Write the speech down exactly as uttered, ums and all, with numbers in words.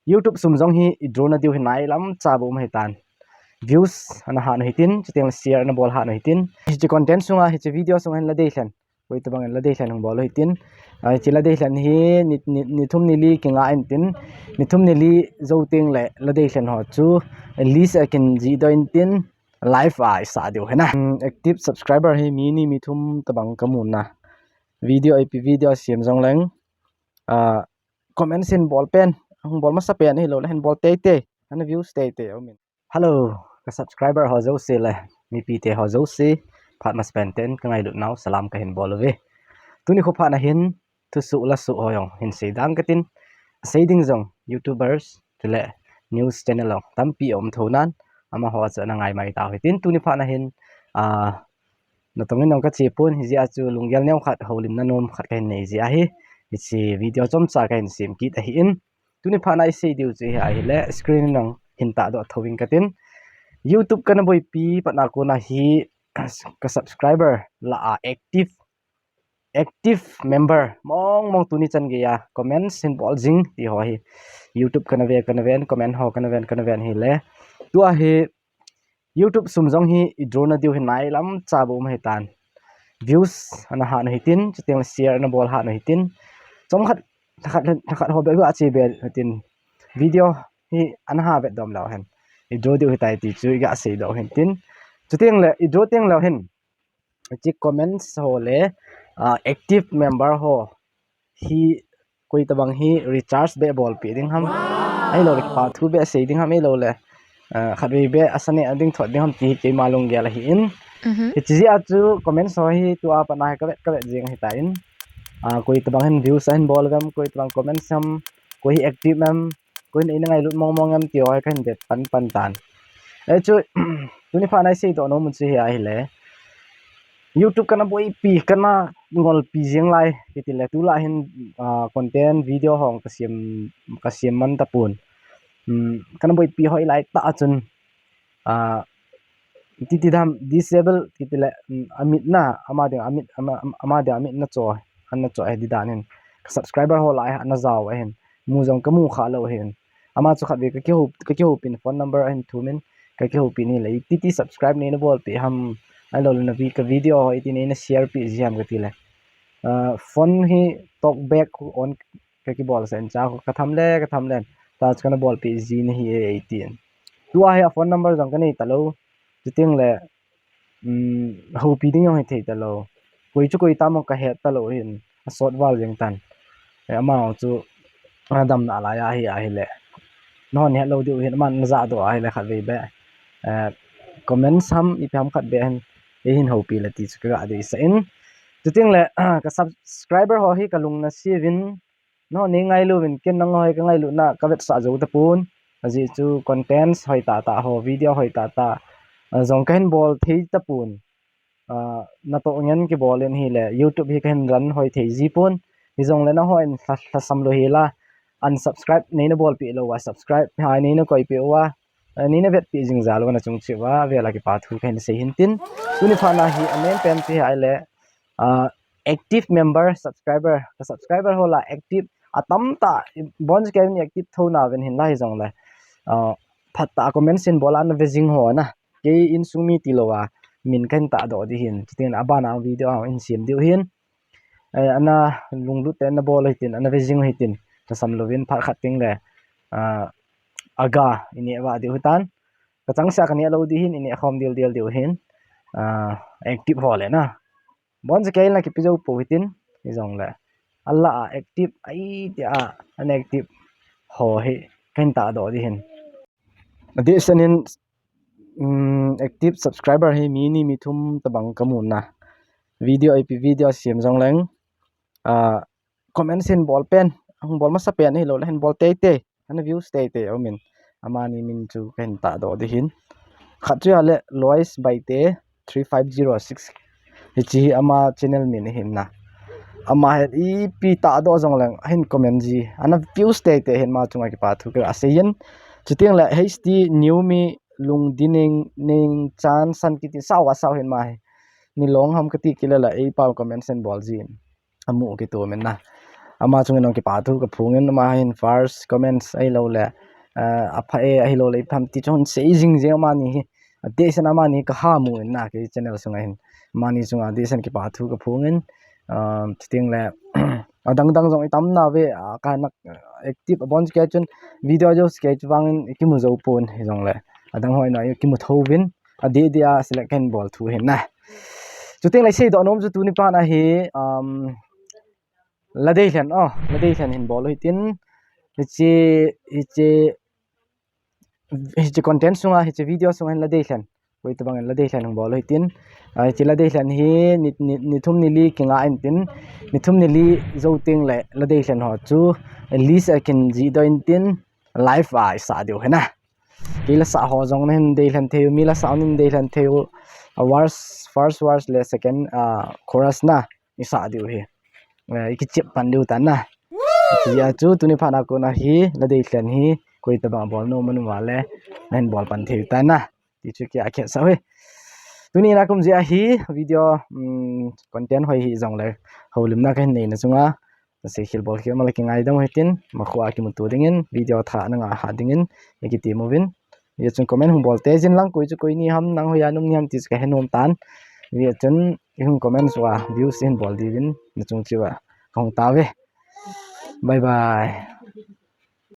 YouTube sum jong hi i draw na diu hi nailam cha bou um ahitan. Views ana hah u hitin, chuteng le share ana bol hah u hitin. Hiche content sunga, hiche video sunga hin la deilhen, koi tobang in la deilhen hung bol u hitin. Ah, hiche la deilhen hi ni, ni, ni thum ni li kinga intin, ni thum ni li jou teng le la deilhen ho chu list a kin jih doh intin, live a i sah diu ahi na. Hmm, active subscriber hi mi ni mi thum tobang ka mu na. Video ipi video sem jong leng, ah, comment hin bol pen, hung bol masa pen ahilou le hin bol teitei, ana views teitei aumin. Hello, ka subscriber ho jouse le mipi te ho jouse, phat masa pen ten ka ngailut nau salam ka hin bol uve. Tuni kho phat na hin thusoh lasoh ho jong hin sei dang katin, sei ding jong YouTubers chule news channel jong tampi um tho nan, amaho chu ana ngai mai tau hitin. Tuni phat na hin, ah, natong in jong ka che pon, hijeh a chu lunggel neo khat, houlimna nom khat ka hin nei jeh ahi. Hiche video chomcha ka hin sem kit ahin. Tuni phat na i sei diu chu hi ahile, screen in jong hin tahdoh thou ing katin. YouTube kana boipi pat na kon a hi ka subscriber lah a active, active member mong mong tuni chan gei a comments hin bol jing ti ho hi. YouTube kana ve, kana ven, comment ho kana ven, kana ven hile. Tua hi YouTube sum jong hi i draw na diu hi nailam cha bou um ahitan. Views ana hah u hitin, chuteng le share ana bol hah u hitin. Chomkhat, thakhat, thakhat ho beh hu a che beh hitin. Video hi ana ha vet dom leu hen, i draw diu hitai ti chu i ga sei doh u hitin. Chuteng le i draw teng leu hin, hiche comments ho le, ah, active member ho hi koi tobang hi recharge beh bolpeh ding ham, ahilou le kipa thu beh sei ding ham, ahilou le, ah, khatvei beh asa neh a ding thot ding ham ti hi keima lunggel ahin. Mhm. Hiche jeh a chu comments ho hi tua pat na hi ka vet, ka vet jing ahitan. Ah, koi tobang hin views ahin bol uvem, koi tobang comments ham, koi hi active em, koi in eina ngailut mong mong em ti ho hi ka hin vet pan pan tan. Eh, chu, tuni phat na i sei doh nom u chu hi ahile, YouTube kana boipi, kana ngolpi jing lai kiti le, tulai hin, ah, content video ho ka sem, ka sem man tapon. Hmm, kana boipi hoi lai tah a chun, ah, titi dam disable kiti le, hmm, amit na, ama ding amit, ama, ama ding amit na cho, ana cho ahi di dan hin. Ka subscriber ho lah a ana jao ahin. Mu jong ka mu kha lou ahin. Ama chu khatvei ka kihou, ka kihoupi in phone number ahin thum in, ka kihoupi in ahile, iti ti subscribe neina bolpeh ham, ahilou le na vi-, ka video ho iti neina sharepeh ji ham kati le, ah, phone hi talkback on ka kibol sah in, cha ka tham le, ka tham le, ta chu kana bolpeh ji nahi e, eitin. Tua hi a phone number jong ka nei talou, chuteng le, um, houpi ding jong hithei talou. Koi chu koi tam ka het talou hin, asot val jeng tan. Eh, ama chu, ah, damna lai ahi, ahile. Nahon het lou diu hin, aman na jah doh ahile khatvei beh, eh, comments ham, ipi ham khat beh hin, eihin houpi le ti chu ka ga deisah in. Chuteng le, ah, ka subscriber ho hi ka lung na siu vin, nahon nei ngailu vin, ken nangho hi ka ngailutna ka vetsah jou tapon. Ajeh chu contents hoi tah tah ho, video hoi tah tah, ah, jong ka hin bol thei tapon. Ah, natoh ngen kibol in ahile, YouTube hi ka hin run hoi thei ji pon. Hijongle nahon lha, lhasam lou hel a, unsubscribe neina bolpeh lou uva, subscribe hi neina koipeh uva, ah, neina vetpeh jing jal uva, na chung cheh uva, avel a kipa thu ka hin sei hin tin. Tuni phat na hi a main pen chu hi ahile, ah, active member, subscriber, ka subscriber ho lah active atam tah, bon kei in active tho na vin hin lai jongle, ah, phat tah a comments hin bol a na ve jing ho na. Kei insung mi tilou a, min ka hin tahdoh di hin. Chuteng le abana video a hin sem diu hin. Eh, ana lunglut tah in na bol u hitin, ana ve jing u hitin. Lhasam louvin phat khat teng le, ah, aga i neh vah diu hitan. Ka changseh a ka neh lou di hin, i neh khom del del diu hin. Ah, active ho le na. Bon kei in la kipe jou pou hitin, hijongle. Alah a active, ahi tia, unactive ho hi ka hin tahdoh di hin. Adeh senin, um, active subscriber hi mi ni mi thum tobang ka mu na. Video ipi video sem jong leng, ah, comment hin bol pen, hung bol masa pen ahilou le hin bol teitei, ana views teitei aumin. Amani min chu ka hin tahdoh di hin. Khat chu ahile Lois Baite three five zero six. Hiche hi ama channel min ahin na. Ama hin ipi tahdoh jong leng ahin comment ji, ana views teitei hin, ama chunga kipa thu ka sei in. Chuteng le H T New Mi Lungdining Ning Chan San kiti sao a sao hin ama hi. Milong ham kati kit le la, ei pau comment hin bol jin. Amu kitomin na. Ama chunga jong kipathu kaphongin, ama hin first comments ahilouleh, uh, apha e ahilouleh ipi ham ti chu hung sei jing jing amani hi. Adehset in amani hi kahamu in na kei channel sunga hin. Amani chunga adehset in kipathu kaphongin, um, chuteng le adang dang jong itam nauve, a, kana active abon kei chun video jo kei chu vangin kimu jou pon hijongle adang hoi na kimu thouvin adeh deh a select kahin bol thu hin na. Chuteng le seidoh nom chu tuni phat a hi, um, Ladeilhen, oh, Ladeilhen hin bol u hitin, hiche, hiche, hiche content sunga, hiche video sunga hin Ladeilhen, koi tabang in Ladeilhen hin bol u hitin, ah, hiche Ladeilhen hi ni, ni, ni thum ni li kinga intin, ni thum ni li jou teng le Ladeilhen ho chu list a kin jihdoh intin, live a isah diu hina. Kei la sah ho jong nahin deilhen thei u, mi la sah ho nahin deilhen thei u. A verse, first verse le second, ah, chorus na isah diu hi. Eh, ikichep pan diu tan na. Hijeh a chu tuni phat a kon a hi Ladeilhen hi koi tabang bol nom um uva le nahin bol pan thei u tan na. Ti chu kei a khet sah u hi. Tuni na kum jeh a hi video, um, content hoi hijongle houlimna kahin neina chunga nasei khel bol khel ma le kingaidam u hitin, makhoa kimuto dingin, video thah na ngah ha dingin, ikitem uvin. Hijeh chun comment hung bol teijin lang, koi chu koi ni ham, nang hoiya um ni ham ti chu kahe nom tan. Hijeh chun ihung comment uva views ihin bol diuvin, nachung cheh uva kahung tauve. Bye bye.